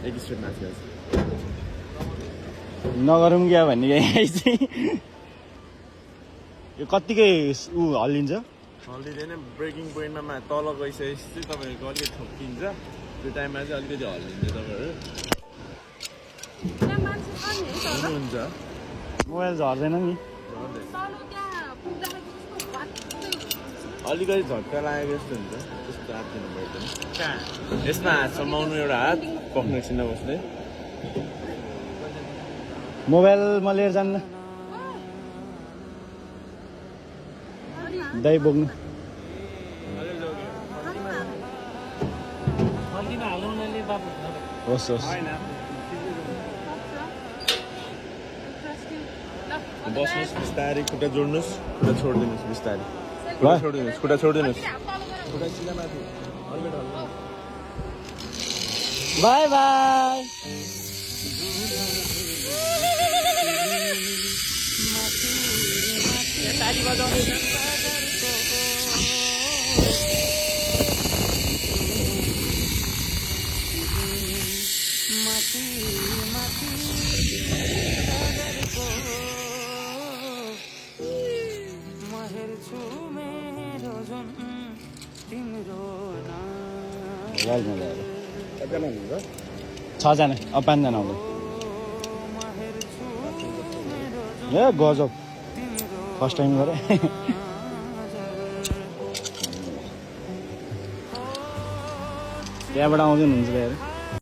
एक स्ट्रेट माथि आउँछ नगरौँ क्या भन्ने चाहिँ यो कत्तिकै ऊ हल्लिन्छ हल्लिँदैन ब्रेकिङ पोइन्टमा तल गइसकेपछि चाहिँ तपाईँहरूको अलिकति ठोक्किन्छ त्यो टाइममा चाहिँ अलिकति हल्लिन्छ तपाईँहरू हुन्छ मोबाइल झर्दैन नि अलिकति झट्का लागेको जस्तो हुन्छ त्यस्तो आँट्दिनु पर्दैन यसमा हात समाउनु एउटा हात पक्नु एकछिन नबस्दै मोबाइल म लिएर जान्न दही बोक्नु होस् होस् बस्नुहोस् बिस्तारै खुट्टा जोड्नुहोस् खुट्टा छोडिदिनुहोस् बिस्तारै खुट्टा छोडिदिनुहोस् खुट्टा छोडिदिनुहोस् खुट्टा सिधा माथि बाई बाई छजना अब 5 जना आउँदै ए गजब फर्स्ट टाइम गरे त्यहाँबाट आउँदै हुनुहुन्छ